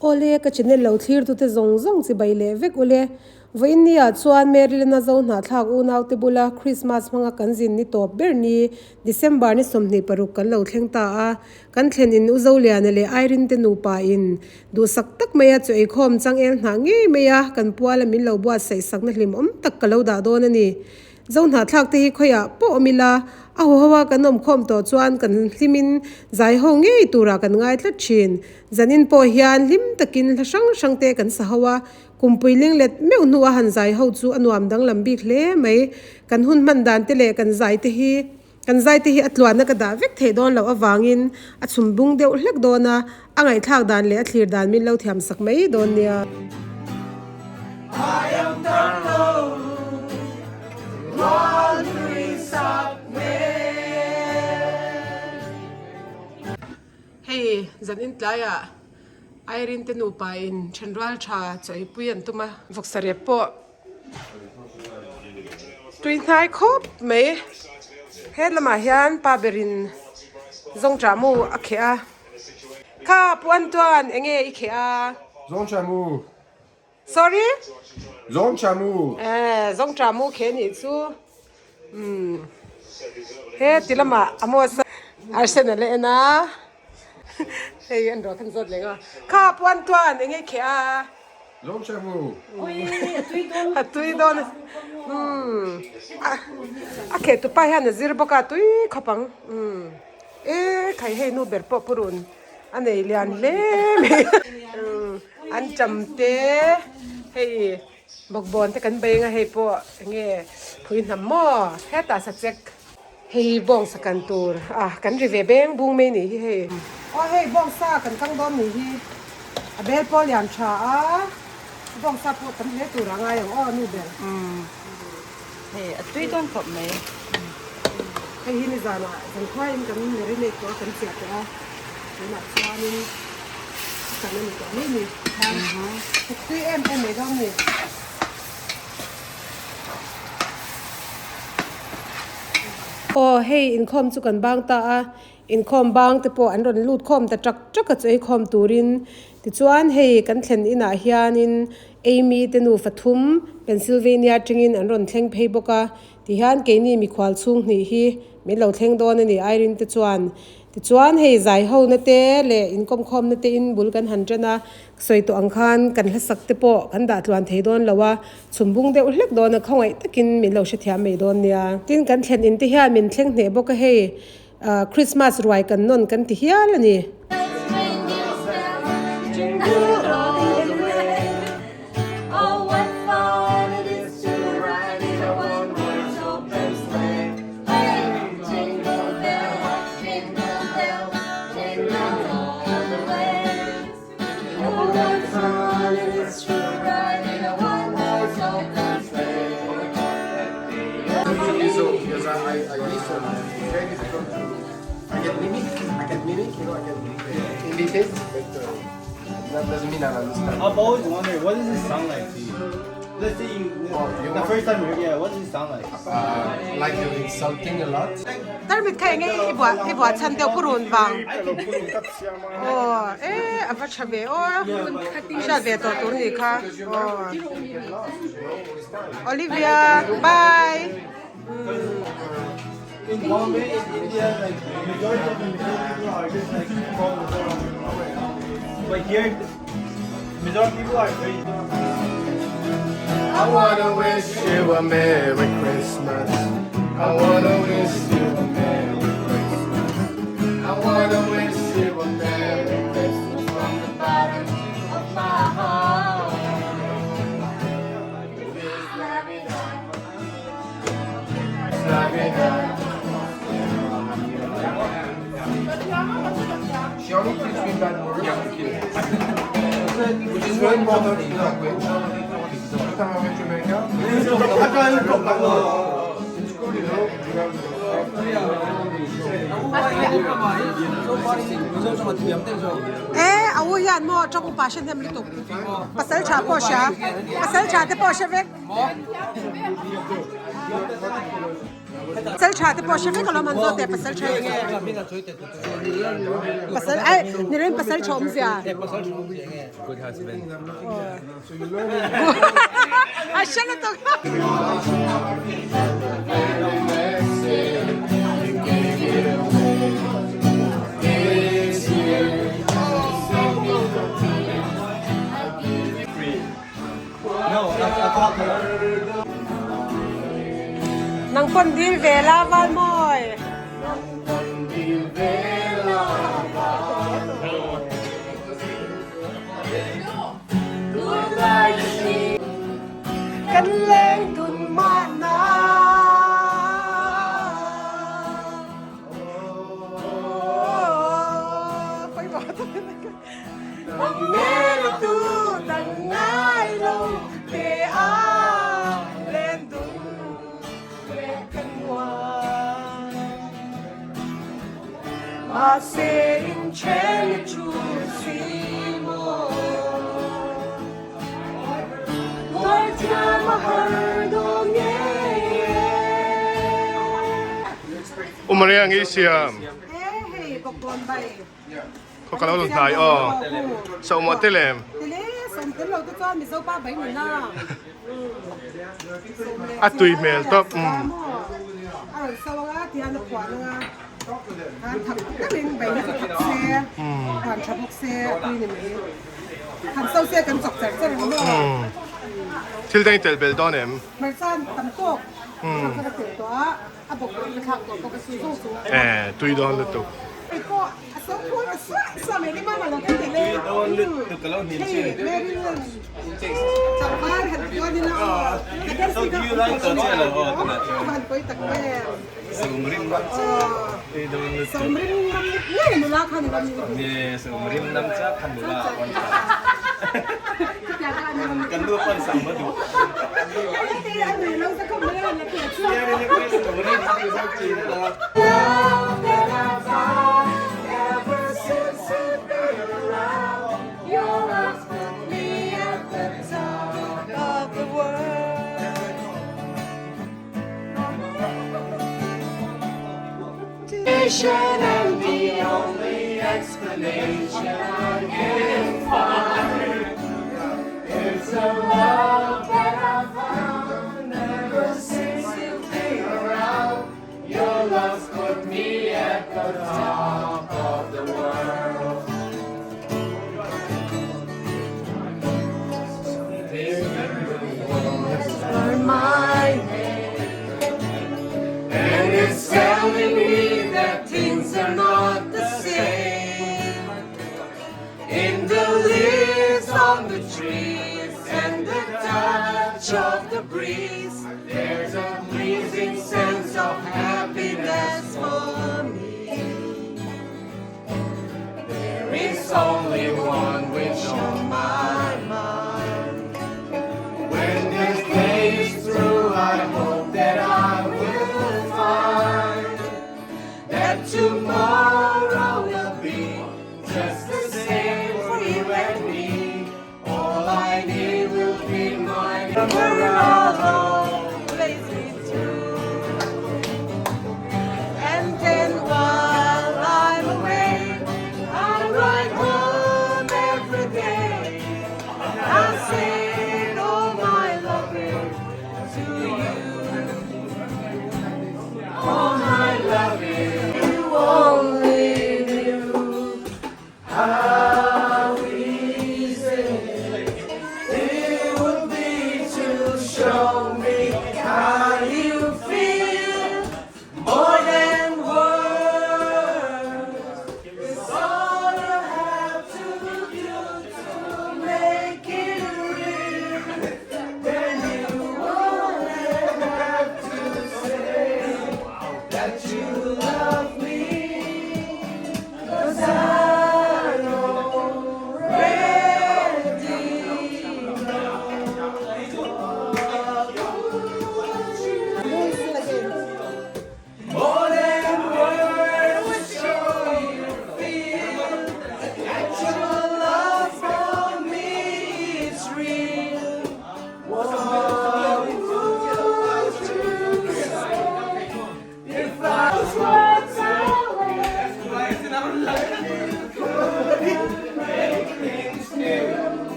Awle, ka channel lo thlirtute zawng zawng chibai leh vek ule. Vawiin niah chuan Maryland-a zo hnahthlak unaute bula Christmas hmanga kan zin ni tawp ber ni, December ni 26 kan lo thleng ta a. Kan thlen in U Zoliana leh Irene te nupa in duhsak tak maia chaw eikhawm changel hnah ngei maia kan puala min lo buatsaih sakna hlimawm tak ka lo dah dawn a ni. Zo hnahthlak te hi khawiah pawh awm ila, a huho a kan awm khawm tawh chuan kan hlimin zai ho ngei turah kan ngai tlat thin. Zanin pawh hian hlim takin hla hrang hrang te kan sa ho a, kumpui linglet meuh hnua han zai ho chu a nuam danglam bik hle mai. Kan hun hman dan te leh kan zai te hi kan zai te hi a tluanna ka dah vek theih dawn loh avangin a chhum bung deuh hlek dawn a, a ngaihthlak dan leh a thlir dan min lo thiam sak mai dawn nia. Hei zan in tlaiah Irene te nupa in thenrual tha chaw eipui an tum a, vawksa rep pawh Tui hnai khawp mai. He lamah hian pa berin zawngṭah mu a kheh a. Kha puan tuan eng nge i kheh a? Zawngṭah mu. Sorry? Zawngṭah mu. Eh, zawngṭah mu kheh nih chu. Umm. He ti lamah Amos Arsenal a en a. Hei an ruah khan zawt leh nga. Kha puan tuan eng nge i kheh a? A tui dawn umm a kheh tupa hian a zir bawk a tui khawp ang umm e khai hei nu ber pawh purun a nei lian hle mai umm an cham te hei bawkbawn te kan bei anga hei pawh eng nge phui hnam maw hetah sachek. Hei bawngsa kan tur a kan ri ve beng bung mai nih hi hei. Aw hei bawngsa kan kang dawn nih hi a bel pawh lian tha a bawngsa pawh tam hle tur a ngai ang aw nu ber. Umm hei a tui dawn khawp mai. Hei hi nizanah zan khuaiin kan marinate tawh a kan chiah tawh a tunah chuanin a kan a ni tawh mai ni a tui em em mai dawn ni. Aw hei inkhawm chu kan bang ta a, inkhawm bang te pawh an rawn lut khawm ta tak tak a chu ei khawm turin tichuan hei kan thlen inah hianin Amy te nufa thum Pennsylvania atangin an rawn thleng phei bawk a tihian keini mikhual chhung hnih hi min lo thleng dawn a ni Irene te chuan tichuan hei zai ho na te leh inkawm khawm na te in bul kan han tan a. Sawi tawh ang khan kan hlasak te pawh kan dah tluan thei dawn lo a, chhum bung deuh hlek dawn a, khawngaih takin min lo hrethiam mai dawn nia. Tin, kan thlen in te hian min thleng hneh bawk a hei, Christmas ruai kan nawn kan ti hial a ni. I've always wondered, what does it sound like to you? Let's say you, the first time you heard, yeah, what does it sound like? Like you're insulting a lot. Tarmit kha enge i buah i buah chhan deuh purun vang. Aw e a va tha ve aw hriat ve tawh tur ni kha aw Olivia bye. In Bombay, in India, like majority of the Mizo people are just like from Mizoram. But here, Mizoram people are very. I wanna wish you a Merry Christmas. I wanna wish you a Merry Christmas. I wanna wish you a Merry Christmas from the bottom of my heart. She only teach me bad words. Which is very important in language. First time I went to America. In school, you know, you have E a u hian maw tawng upa hre hnem lutuk pasal tha pawh hria pasal tha te pawh hre vek. Pasal tha te pawh hre vek alawm an zawt teh pasal tha enge pasal ai ni reng pasal tha awmzia Good husband. A hre lutuk. Nang pawn dil ve la val mawi. Kan leng dun mahna. U Maria nge i siam? Khaw ka lo lang hnai aw. Sawmawh te lem. A tui hmel tawp. Thil dang i telh belh dawn em? Eh, tui dawn lutuk.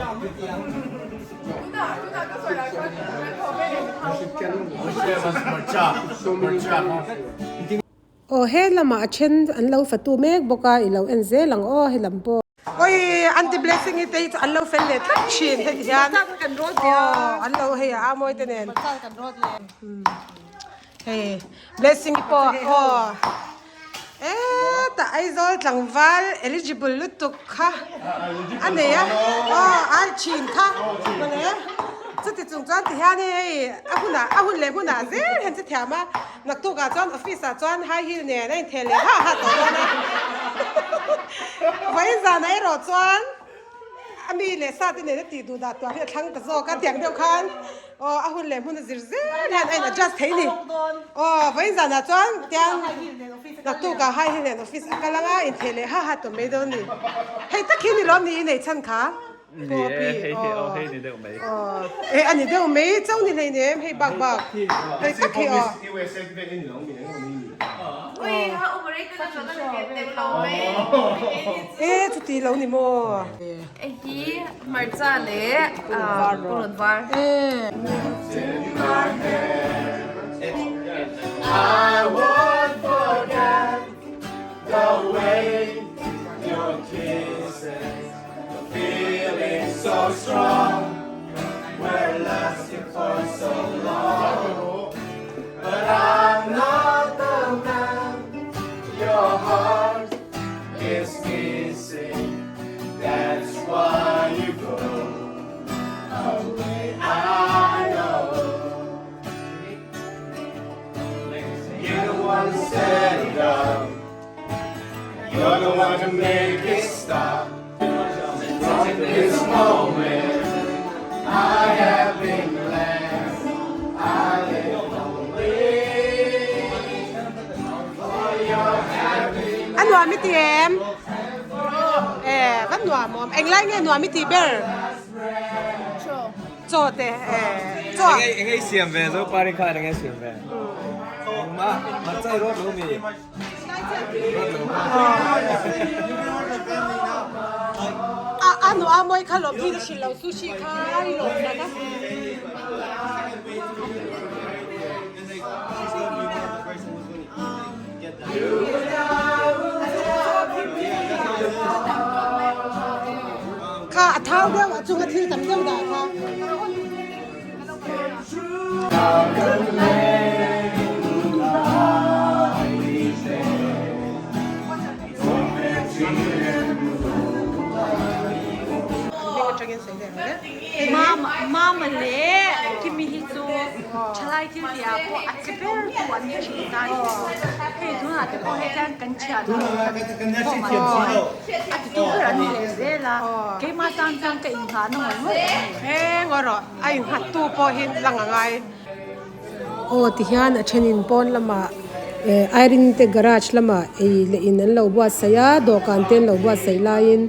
Aw he lamah a then an lo fatu mek bawk a i lo en zel ang aw he lam pawh. Oi Aunty Blessing i te hi chu an lo fel leh tlat thin heti hian aw an lo hei a mawi te nen hei Blessing i pawh aw hetah Aizawl tlangval eligible lutuk kha a nei a aw a thin kha mawle chuti chung chuan ti hian hei a hunah a hun leh hmunah zel hian che thiam a. Naktukah chuan office ah chuan high heel nen a intheh leh ha ha tawh dawn a. Vawiin zanah erawh chuan a mi leh sa te nen a tih duh dah tuah hi a thlang ta zawk a, tiang deuh khan aw a hun leh hmun a zir zel hian a in adjust thei ni. Aw vawiin zanah chuan tiang naktukah high heel nen office a kal anga intheh leh ha ha tawh mai dawn ni. Hei tak hi ni lawm ni i neih chhan kha? Ni e, hei hi aw hei ni deuh mai. E a ni deuh mai chauh ni hleinem hei bak bak hei tak hi aw. E chuti lo ni maw. Hei hi hmarcha leh purun var. E. You're the one to make it stop. From this moment, I have been blessed. I live only for your happiness. A nuam i ti em? Eh, va nuam awm. Englai nge nuam i ti ber? Chaw. Chaw te, eh, chaw. Enge enge i siam ve zo parin khan enge siam ve. Engmah, hmarcha i rawt lo mi. A a nu a mawi kha lawm hi hrilh lo sushi kha i lawm sak a. Kha a thau deuh a chunga thil tam deuh dah kha. Mama leh Kimi hi chu thalai thil tih ah pawh a che ber tu an ni thin ta ni. Hei tunah te pawh hei chuan kan thian ho kan khawm an ni a. A ti tu ber an ni leh zel a. Keimah tan chuan ka inngahna ngawih ngawih a ni. Eng erawh a innghat tu pawh hi lang a ngai. Aw tihian a thenin pawn lamah eh Irene te garage lamah ei leh in an lo buatsaih a dawhkan te an lo buatsaih laiin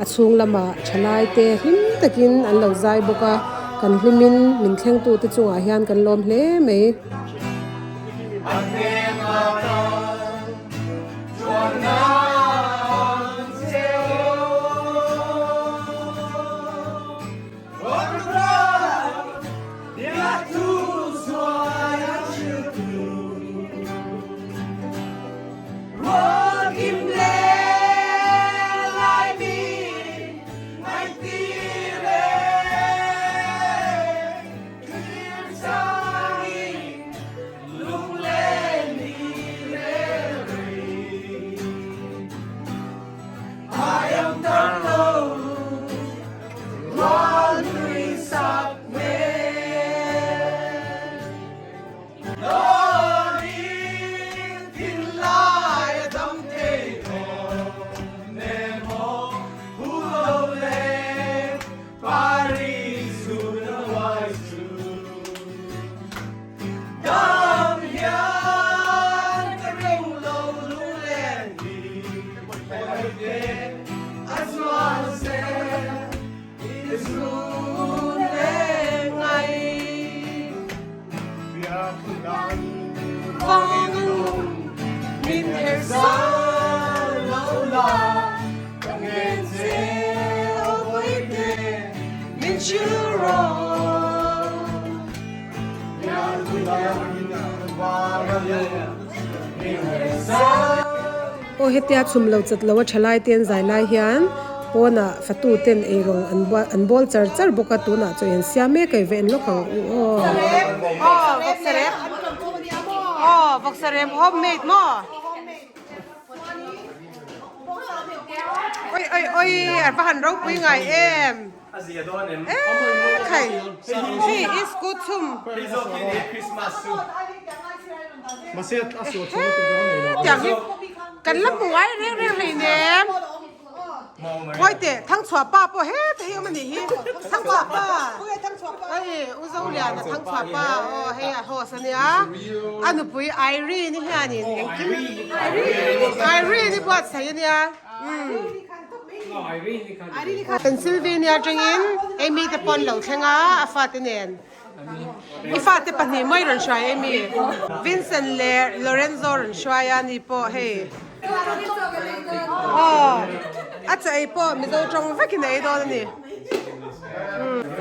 a chhung lamah thalai te hlim takin an lo zai bawk a kan hlimin min thlengtu te chungah hian kan lawm hle mai. you wrong. Aw hetia chhum lo chat lo a tha lai te an zai lai hian pawnah fatu ten eirawng an bual an bawl char char bawk a tunah chaw in siam mek a i va en lawk ang u aw. Aw vawksarep aw vawksarep homemade maw. Oi oi oi a va han ropui ngai em. Eee khai hei i scooty chhum. Tiang hi kan la hmu ngai reng reng hleinem. Ngawi teh Thangchhuah pa pawh heta hi awm a nih hi. Thangchhuah pa hei U Zoliana Thangchhuah pa aw hei a host a nia. A nupui Irene-i hianin engkim Irene-i buatsaih a nia. Pennsylvania atangin Amy te pawh an lo thleng a, a fate nen. I fate pahnih mai rawn hruai Amy. Vincent leh Lorenzo rawn hruai a ni pawh hei. Aw, a chaw ei pawh Mizo tawng vekin a ei dawn a ni.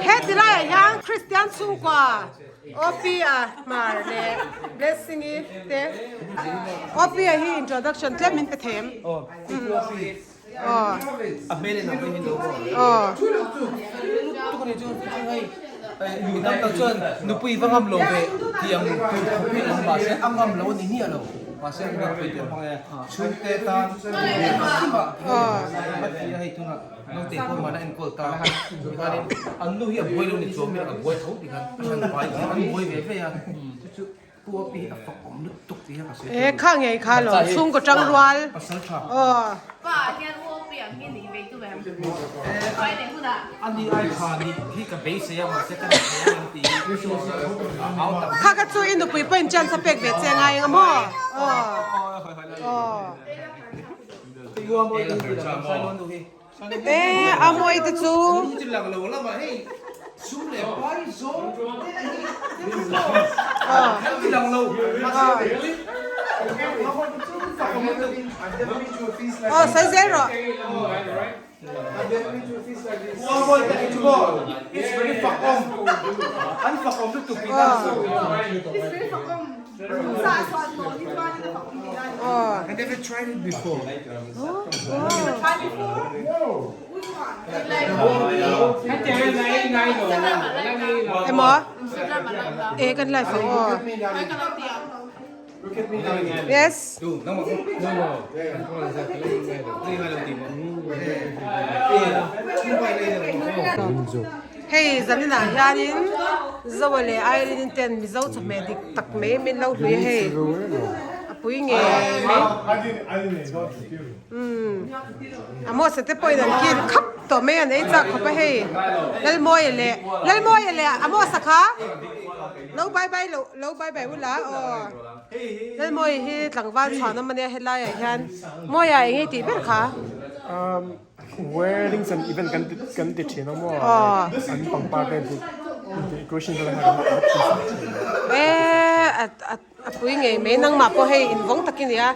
Heti laiah hian Kristian chhungkua Opia Hmar leh Blessing-i te. Opia hi introduction tlem min pe thei em? Nupui va ngam lo ve tih ang tur khawp hi awm mahse a ngam lo a ni miah lo mahse a nupui te hmang e chhungte tan a ti a hei tunah naute pawh mahna enkawl ta tikhanin an nu hi a buai lo ni chuang miah a buai tho tikhan a hran pai an buai ve ve a chu chu E kha ngei kha lo chhungkaw tang rual aw. Kha kha chu i nupui pawhin chance a pek ve che ngai ang maw aw aw. E a mawi te chu. Aw sawi zel rawh. Emaw e kan live ang aw yes hei zaninah hianin Zoa leh Irene ten Mizo chawhmeh dik tak mai min lo hlui a hei a pui ngei mai. Umm a mawsa te pawhin an kil khap tawh mai an ei chak khawp a hei Lalmawia leh Lalmawia leh a mawsa kha lo bye bye lo lo bye bye ula aw Lalmawia hi tlangval chhuan awm ania helaiah hian Mawia eng nge tih ber kha Um weddings and event kan ti kan ti thin a maw an pangpar te decoration vel kha kan ti thin e a a A pui ngei mai nangmah pawh hei invawng tak i nia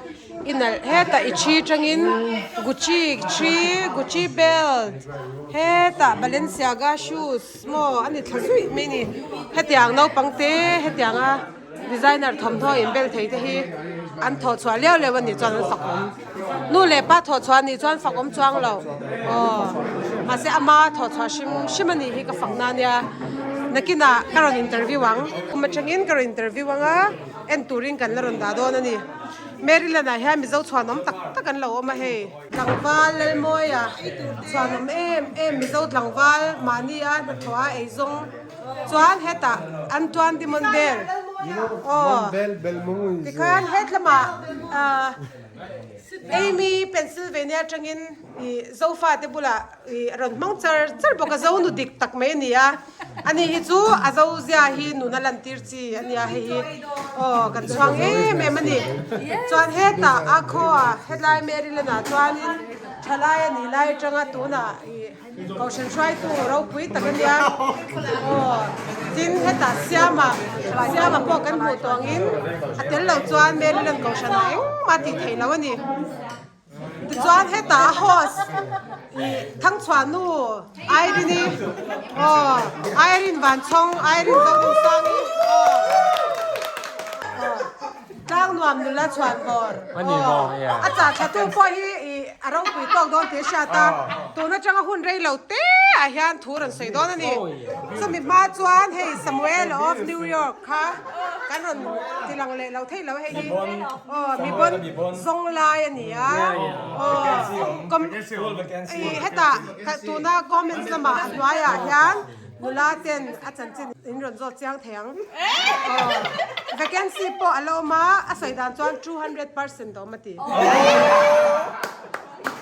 i nalh hetah i thi tangin Gucci thi Gucci belt hetah Balenciaga shoes maw a ni thla zuih mai a ni hetiang naupang te hetianga designer thawmhnaw inbel thei te hi an thawh chhuah leu leu a nih chuan an fak awm nu leh pa thawh chhuah a nih chuan fak awm chuang lo aw mahse ama thawh chhuah hrim hrim a nih hi ka fak na nia nakinah ka rawn interview ang kum atangin ka rawn interview ang a en turin kan la rawn dah dawn a ni Maryland ah hian mizo chhuanawm tak tak an lo awm a hei tlangval Lalmawia chhuanawm em em mizo tlangval mahni a hnathawh a eizawng chuan hetah Antoine de Montbel aw tikhan hetlamah ah Amy Pennsylvania atangin ih Zofa te bulah ih a rawn hmang char char bawk a Zonu dik tak mai a ni a ani hi chu a zo zia hi nuna lantir chi a nia hei hi aw kan chhuang em em a ni chuan hetah a khaw hetlai Maryland ah chuanin thalai a nih lai atanga tunah ih Kohhran hruaitu ropui tak a nia aw tin hetah Siama Siama pawh kan hmuh tawh angin a tel lo chuan Maryland Kohhran ah engmah tih theih loh a ni tichuan hetah a host. Thangchhuahnu Irene-i aw Irene Vanchhawng Irene Zorinsangi aw Tlang nuam nula chhuan vawr aw a chah thla tu pawh hi ih a ropui tawk dawn tih a hriat a tun atanga hun rei lo te ah hian thu rawn sawi dawn a ni chumi hma chuan hei Samuel of New York kha kan rawn ti lang leh lo theih lo hei hi aw mi bon zawng lai a ni a aw ih hetah tuna comments lamah a hnuaiah hian Nula ten a chanchin in rawn zawt chiang thei ang. Aw. Vacancy pawh a la awm a, a sawi dan chuan 200% a awm a ti.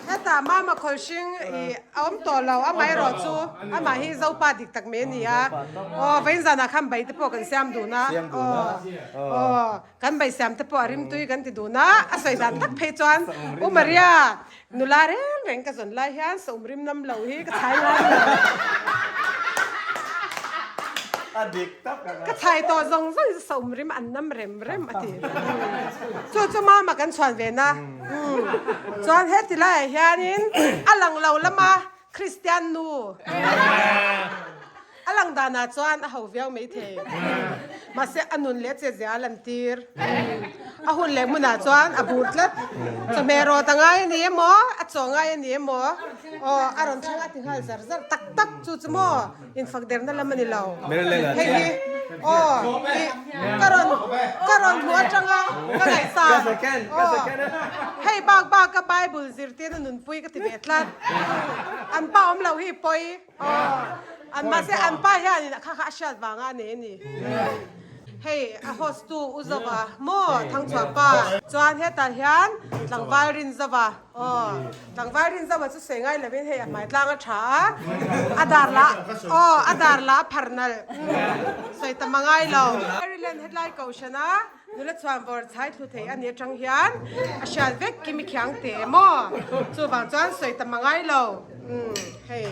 Hetah Mama Khawlhring i a awm tawh lo, amaherawh chu amah hi Zopa dik tak mai a ni a. Aw, vawiin zanah khan bai te pawh kan siam dun a. Aw, aw, kan bai siam te pawh a rimtui kan ti dun a, a sawi dan tak phei chuan U Maria, Nula reng reng ka zawn lai hian sawm rim nam lo hi ka chhai ngai lo. A dik tak ang a. Ka chhai tawh zawng zawng hi sawm rim an nam rem rem a ti. Chu chu mama kan chhuan ve na. Chuan heti laiah hianin a lang lo lama Kristian nu a lang danah chuan a ho viau maithei. Mahse a nun leh che zia a lantir. A hun leh hmunah chuan a bur tlat. Chawhmeh rawt a ngai a ni emaw, a chaw ngai a ni emaw, aw a rawn thleng a ti nghal zar zar tak tak chu chu maw infak derna lam a ni lo. Hei hi aw ih ka rawn ka rawn hmuh atanga ka ngaihsan aw hei bak baka Bible zirtirna nunpui ka ti ve tlat. An pa awm loh hi pawi aw an mahse an pa hianin a kha kha a hriat vanga a nei a ni. Hei a host tu U Zova maw Thangchhuah pa chuan hetah hian tlangval Rin Zova aw tlangval Rin Zova chu sawi ngai lovin hei a hmai tlang a tha a a dar lah aw a dar lah a phar nalh sawi tam a ngai lo. Maryland hetlai kohhran a Nula chuan vawr chhai thlu thei a ni atang hian a hriat vek kimi khiang teh maw? Chuvang chuan sawi tam a ngai lo. Umm hei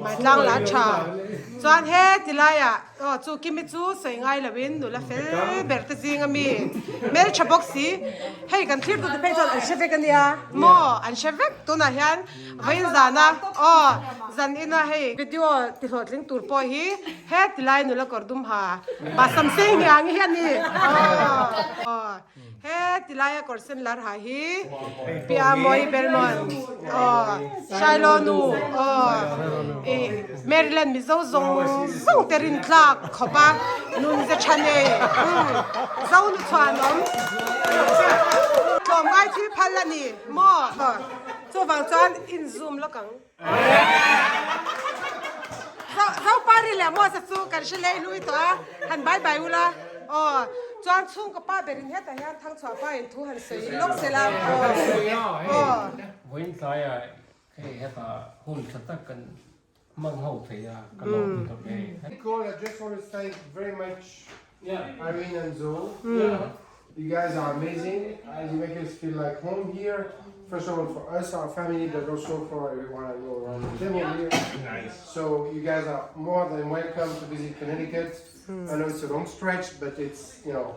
mai tlang lah tha. Chuan he ti laiah aw chu kimi chu sawi ngai loin nula fel ber te zing a mi hmeltha bawk si. Hei kan thlir tute phei chuan an hre vek a nia maw? An hre vek tunah hian Vawiin zana aw zan ina hei video ti hlawhtling tur pawh hi he tilai nula kawr dum ha pa sam sei ngiang hi a ni aw he tilaia kawr sen lar ha hi Pia Mawi Belmont aw Shiloh nu aw i Maryland Mizo zawng zawng te rin tlak khawp a nun ze tha nei Zo nu chhuanawm tlawmngai thil phal a ni maw. Chuvang chuan in zoom lawk ang. Zopari leh Moses chu kan hre lei lui tawh a, han bye bye ula aw. Chuan chhungkaw pa berin hetah hian Thangchhuah pa in thu han sawi lawk se la aw. Vawiin tlaiah hei hetah hun tha tak kan hmang ho thei a, ka lawm lutuk e. Nicole, I just want to thank very much Irene and Zo. You guys are amazing. You make us feel like home here. First of all, for us, our family, but also for everyone I know around the table here. Nice. So you guys are more than welcome to visit Connecticut. I know it's a long stretch, but it's, you know,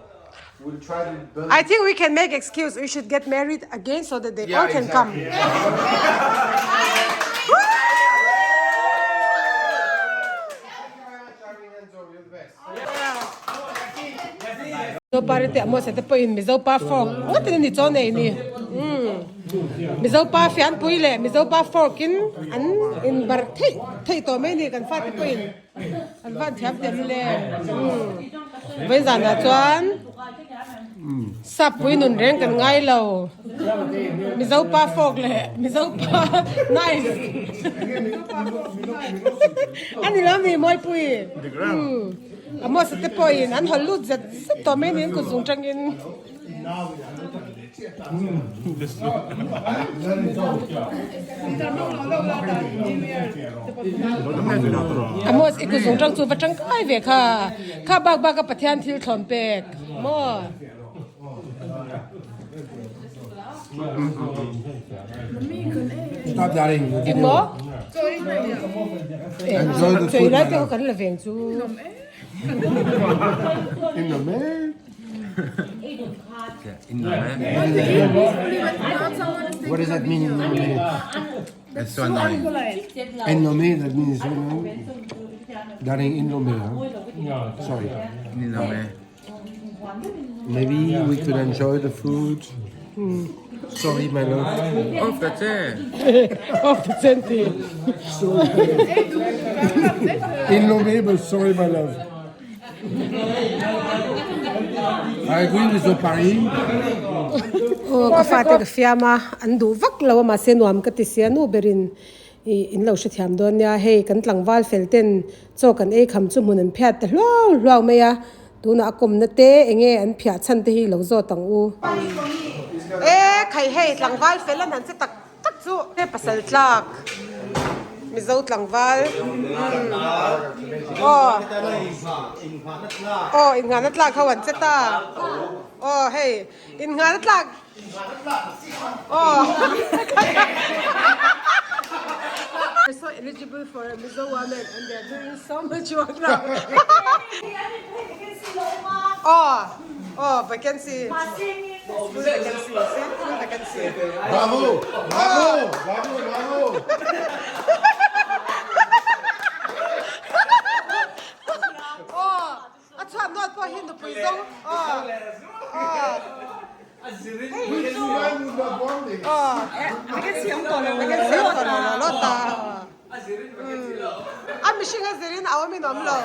we'll try to build. I think we can make excuse. We should get married again so that they all can come. Mizopa ri te a Mose te pawhin Mizopa fork ngawtin a ni chaw nei ni. Mizopa fianpui leh Mizopa fork in an inbarh theih theih tawh mai ni kan fate pawhin an van thiam tel le. Vawiin zanah chuan Sappui nun reng kan ngai lo. Mizopa fork leh Mizopa knife a ni lo mi Mawipui. A hmasa te pawhin an hawl lut zet zet tawh mai niin kut zung tangin. A hmasa i kut zung tang chu va tangkai ve kha. Kha bak bak a Pathian thil thlawn pek maw. Engmaw? Chawi lai te ho kan la veng chu. What does that mean in a minute? That's so annoying. In Lomé, that means you know, darling in Lomé. Huh? Sorry. In Lomé. Maybe we could enjoy the food. Sorry, my love. Off the chair. Off the centi. In Lomé, but sorry, my love. I agree with the Paris. Aw ka fate ka fiam a, an duh vak lo a mahse nuam ka ti sia nu berin ih in lo hrethiam dawn nia hei kan tlangval fel ten chaw kan ei kham chu hmun an phiat ta hluau hluau mai a tunah a kawmna te enge an phiah chhan te hi lo zawt ang u. E khai hei tlangval fel an han che tak tak chu he pasal tlak Mizo tlangval aw aw innghahna tlak ho an che ta aw hei innghahna tlak aw so eligible for a Mizo woman and they are doing so much work now aw aw vacancy Full vacancy, see? Full vacancy. Bravo! Bravo! Bravo! Bravo! Aw, a chhuat nawt pawh hi nupui zawng. Aw, aw. Aw, vacancy awm tawh lo, vacancy awm tawh lo, lo ta. A mihring a zirin a awmin awm lo.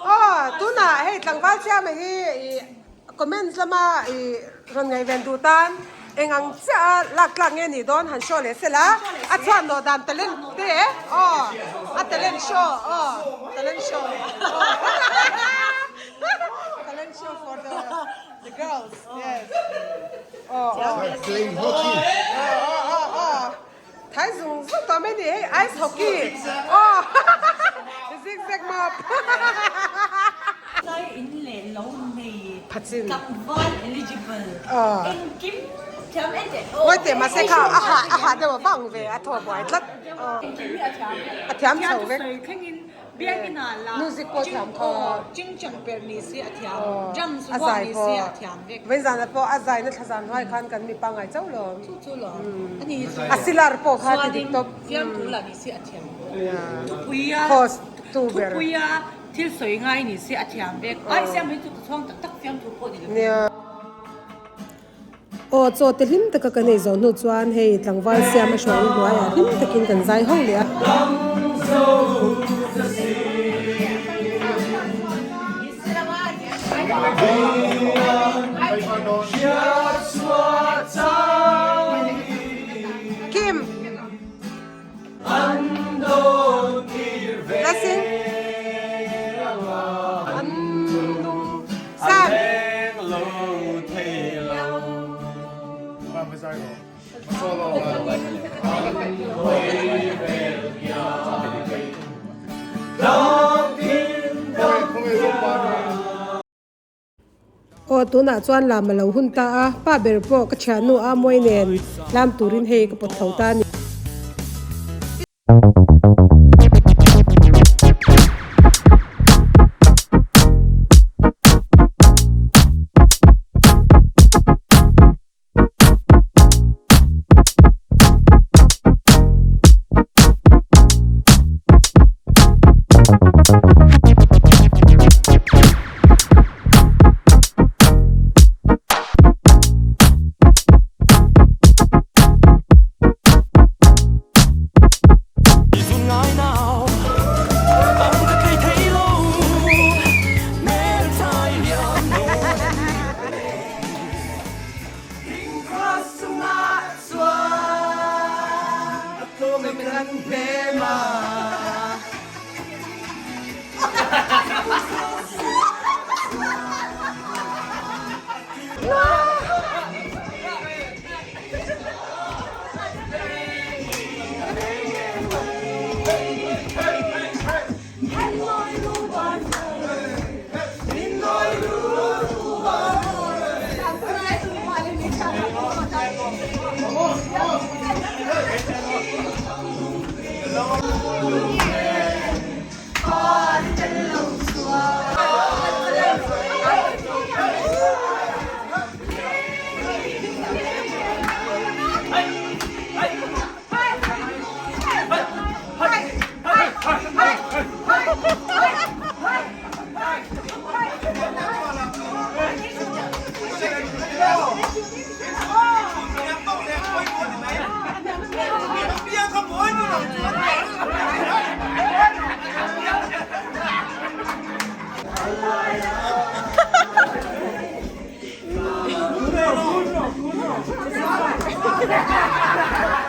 Aw tunah hei tlangval chiama hi comments lama i rawn ngaihven duh tan eng ang chiah a lak tlak nge nih dawn han show leh sela a chhuan nawh dan talent te aw a talent show aw talent show talent show for the the girls yes aw aw Playing hockey. aw aw aw thai zung zung tawh mai ni hei ice hockey aw zig zag mop Lai in leh lo nei Pachin. tlangval eligible Aw. engkim thiam en teh aw. Ngawi teh mahse kha a hah a hah deuh a vang ve a thaw buai tlat aw. Engkim hi a thiam A thiam chho vek. Thiam thlengin biakin ah lah Music pawh thiam kha. aw chingchang perh ni si a thiam Aw drums a vuak zai ni si pawh a thiam vek. Vawiin zanah pawh a zaina thla zan hnuai khan kan mipa ngai chauh lo. Chu chu lo ani hi chu A silar pawh kha ti dik tawp. Fiamthu lah ni si a thiam. Thupuia Host tu ber. Thupuia Thil sawi ngai ni se a thiam vek. Ai siam hi chu ka chhuang tak tak fiamthu pawh ni lo. Nia. Aw chaw te hlim taka kan ei zawh hnu chuan hei tlangval siam a hruai hnuaiah hlim takin kan zai ho leh a. Kim. Blessing. An lung Sam. Aw tunah chuan lam a lo hun ta a, pa ber pawh ka thiannu a mawi nen lam turin hei ka pawt tho ta a ni.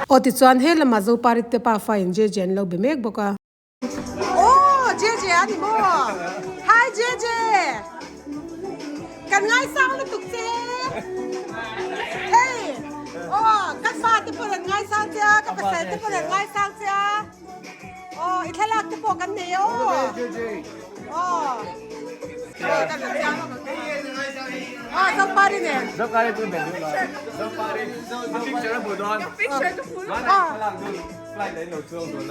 Aw tichuan he lamah Zoparit te pafa in JJ an lo be mek bawk a. Aw JJ a ni maw? Hi JJ! Kan ngaisang lutuk che! Hei! Aw ka fa te pawh an ngaisang che a, ka pasal te pawh an ngaisang che a. Aw i thlalak te pawh kan nei a aw. Aw. Aw Zopari nen. Zopari chu ben duh lo. Zopari a picture a hmuh dawn. Aw.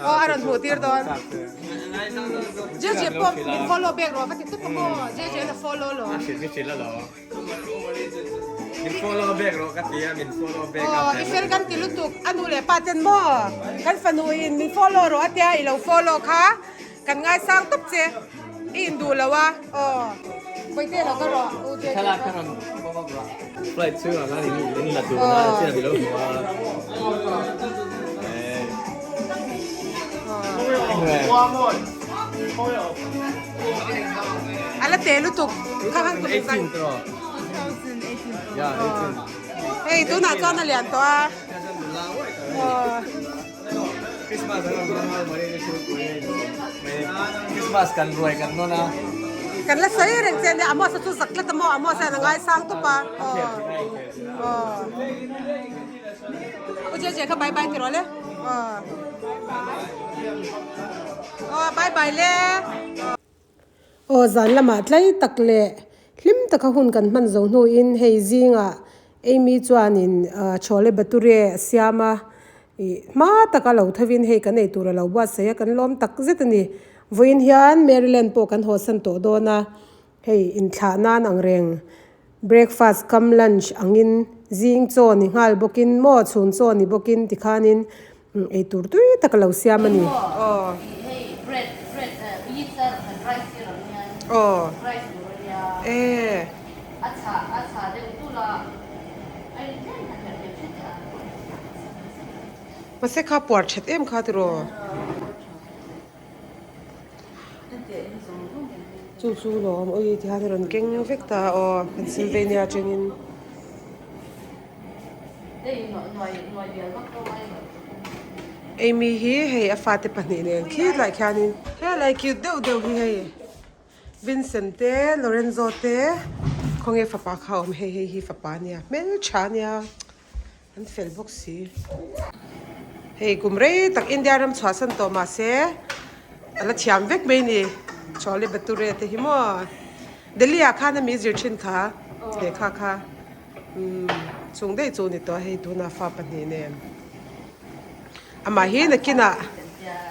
Aw a rawn hmuh tir dawn. JJ pawh min follow back rawh va ti tawp ang aw. JJ na follow lo. A hrilh hrilh a lo. Min follow back rawh ka ti a, min follow back a. Aw i fel kan ti lutuk a nu leh pa ten maw kan fanu in min follow rawh a tia i lo follow kha kan ngaisang tawp che i induh lo a aw Bawihte lo ka rawh u JJ Thlalak ka rawn pawp rawh. Flight chhungah khan in in la dun a chiah mi lo hmu a. A la te lutuk kha khan kum engzat hei tunah chuan a lian tawh a Christmas kan ruai kan nawn a kan la sawi reng che ania Amos-a chu zak tlat a maw Amos-a hian a ngaisang tawp a U Jeje kha bye bye ti rawh le aw bye bye le. Aw zan lamah tlai tak leh hlim taka hun kan hman zo hnuin hei zingah Amy chuanin chhawle bature a siam a, ih hma taka lo thovin hei kan ei tur a lo buatsaih a kan lawm tak zet a ni. Vawiin hian Maryland pawh kan hawsan tawh dawn a, hei inthlah nan ang reng. Breakfast kam lunch angin zing chaw ni nghal bawkin maw chhun chaw ni bawkin tikhanin eitur tui tak a lo siam a ni. Aw. Aw. E. Mahse kha puar that em kha tiraw? Chu chu lawm ui ti hian a rawn keng vek ta aw Pennsylvania atangin. Amy hi hei a fate pahnih nen khilaiah khianin helai cute deuh deuh hi hei Vincent te Lorenzo te khawnge fapa kha a awm hei hei hi fapa ania hmeltha ania. An fel bawk si. Hei kum rei tak India ram chhuahsan tawh mahse a la thiam vek mai ni. Chole Bhature te hi maw. Delhi ah khan a mi zir thin kha lehkha kha umm chung daih chu ni tawh a hei tunah fa pahnih nen. Amah hi nakinah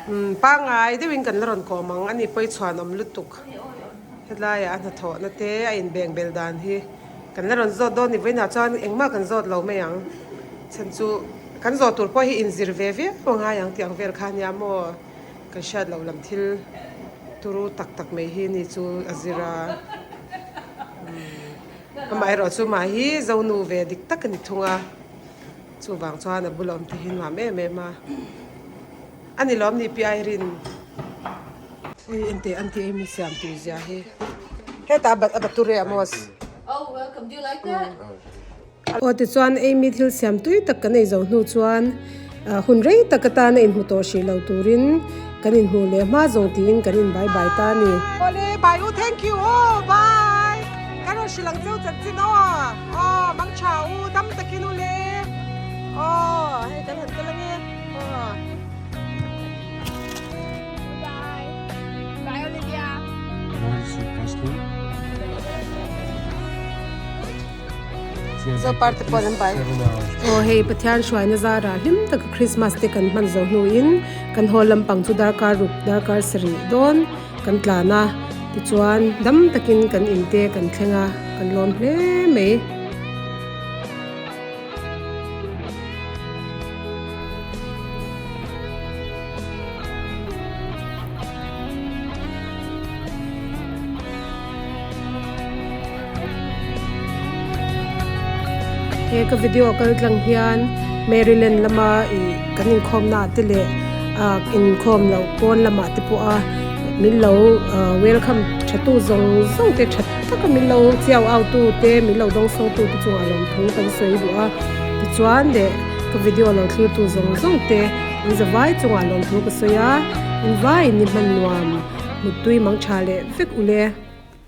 umm pangngai deuhin kan la rawn kawm ang ani pawi chhuan awm lutuk. Hetlaiah a hnathawhna te a inbeng bel dan hi kan la rawn zawt dawn ni vawiinah chuan engmah kan zawt lo mai ang. Chhan chu kan zawh tur pawh hi inzir ve viau a ngai ang tih ang vel kha ania maw kan hriat loh lam thil turu tak tak mai hi ni chu a zir a. Umm amaherawh chu mah hi zonu ve dik tak a ni thung a, chuvang chuan a bula awm te hi nuam em em a. A ni lawm ni pi Irene. Ui ente an tih emi siam tur zia hi. Hetah a bature a maw? Oh welcome do you like that? Aw tichuan Amy thil siam tui tak kan ei zo hnu chuan hun rei tak atana inhmu tawh hrih lo turin kan inhmuh leh hma zawng tiin kan in bye bye ta a ni. Awle bye u thank you aw bye kan rawn hrilh ang cheu chanchin aw aw mang tha u dam takin u le aw hei kan han kal ange aw. Bye. Bye Olivia. Zopar te pawh an bai. Aw hei Pathian hruaina zarah hlim taka Christmas te kan hman zo hnuin kan haw lampang chu darkar ruk darkar sarih dawn kan tlan a tichuan dam takin kan in te kan thleng a kan lawm hle mai. He ka video kal tlang hian Maryland lama ih kan inkhawm na te leh ah inkhawm loh pawn lamah te pawh a min lo ah welcome tha tu zawng zawng te tha taka min lo chiau au tu te min lo dawngsawng tu te chungah lawmthu kan sawi duh a tichuan leh. Ka video lo thlirtu zawng zawng te in zavai chungah lawmthu ka sawi a, in vaiin ni hman nuam, muttui mang tha leh vek ule.